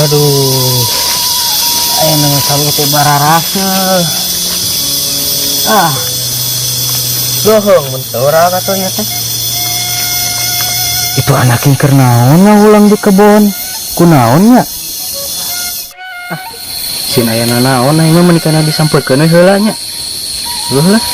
Aduh. Aya nu salu teh bararaseuh. Ah. Gohong mun sorak atuh nya teh. Itu anak keur naon ngawulang di kebon? Kunaon nya? Ah, sin aya nanaon aing mah meuni kana disampeurkeun we heula nya. Heuh lah.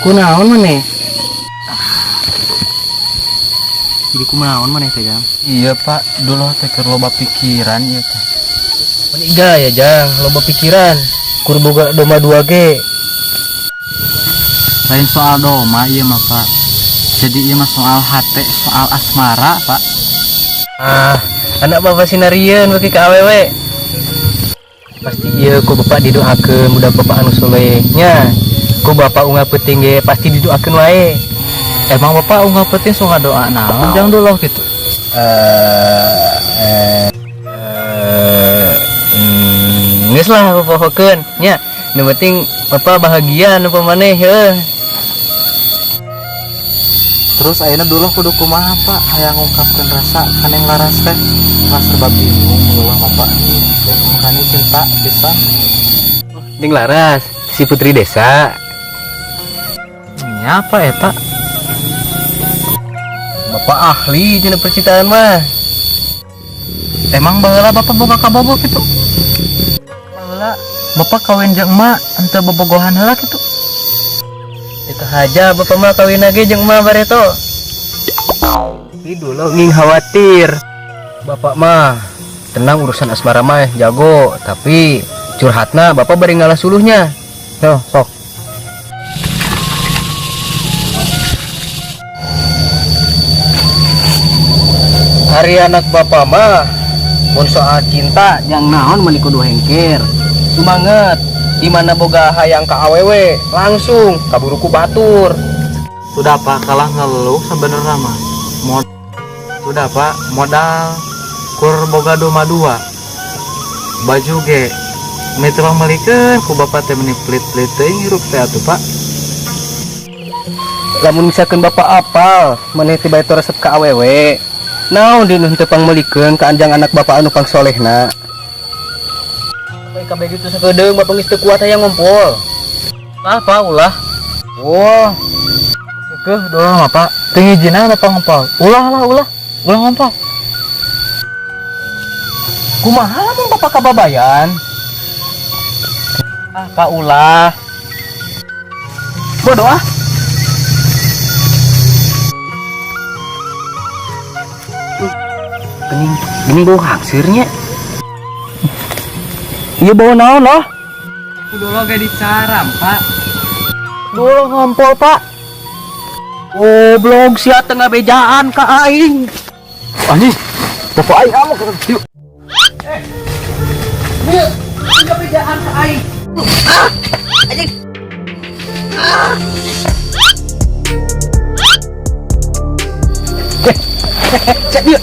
Kunaon maneh? Jadi kunaon maneh teh, Jang? Iya pak, dulu teh keur loba pikiran ieu teh. Meniga ya, Jang, loba pikiran. Kur boga domba dua ge. Lain soal doma ieu mah pak. Jadi ieu mah soal hate, soal asmara pak. Ah, anak bapak sinarieun beuki ka awewe. Pasti ieu ku bapak didoakeun budak bapak anu soleh nya. Ku bapak unggal peuting ge pasti didoakeun wae. Emang bapak unggal peuting sok ngadoa naon jang dulu gitu. Eh eh eh, geus lah popohokeun nya. Nu penting bapak bahagia nu maneh heuh. Terus ayeuna dulu kudu kumaha pak, hayang ngungkapkeun rasa ka Neng Laras teh. Mah serba bingung dulu bapak. Makanya cinta pisan. Ning Laras, si putri desa. Nya apa eta? Bapak ahli dina percintaan mah. Emang baheula bapak boga kabogoh gitu? Baheula bapak kawin jeung emak henteu bobogohan heula gitu. Itu aja bapak mah kawin lagi jeung emak bareto. Tapi dulu nging khawatir. Bapak mah tenang urusan asmara mah jago, tapi curhatna bapak bari ngalah suluhnya. Tuh, sok. Hari anak bapak mah mun soal cinta yang naon meuni kudu hengker. Sumanget di mana boga hayang ka awewe langsung kaburu ku batur. Sudah pak, kalah ngeluh sebenarnya mah. Sudah pak, modal kur boga doma dua. Baju ge mitra melikeun ku bapak teh meni pelit-pelit teuing hirup teh atuh pak. Lamun misalkan bapak apal maneh teh bae resep ka awewe. Naon dinu henteu pangmeulikeun ka anjang anak bapak anu pangsolehna. Bae kabeh gitu sakedeung bapak geus teu kuat hayang ngompol. Lah pak ulah. Wah, Kekeh dulu mah pak. Teu ngijinan bapak ngompol. Ulah lah ulah. Ulah ngompol. Kumaha lamun bapak kababayan? Ah pak ulah. Bodoh ah. Gening, gening bau hangsirnya. Iya bau naon lah? Dulu ge dicaram pak. Dulu ngompol pak. Goblok sia tengah bejaan ka aing. Anjing, bapak aing amuk. Yuk. Eh. Yuk, tengah bejaan ka aing. Ah, anjing. Ah. Eh, cek yuk.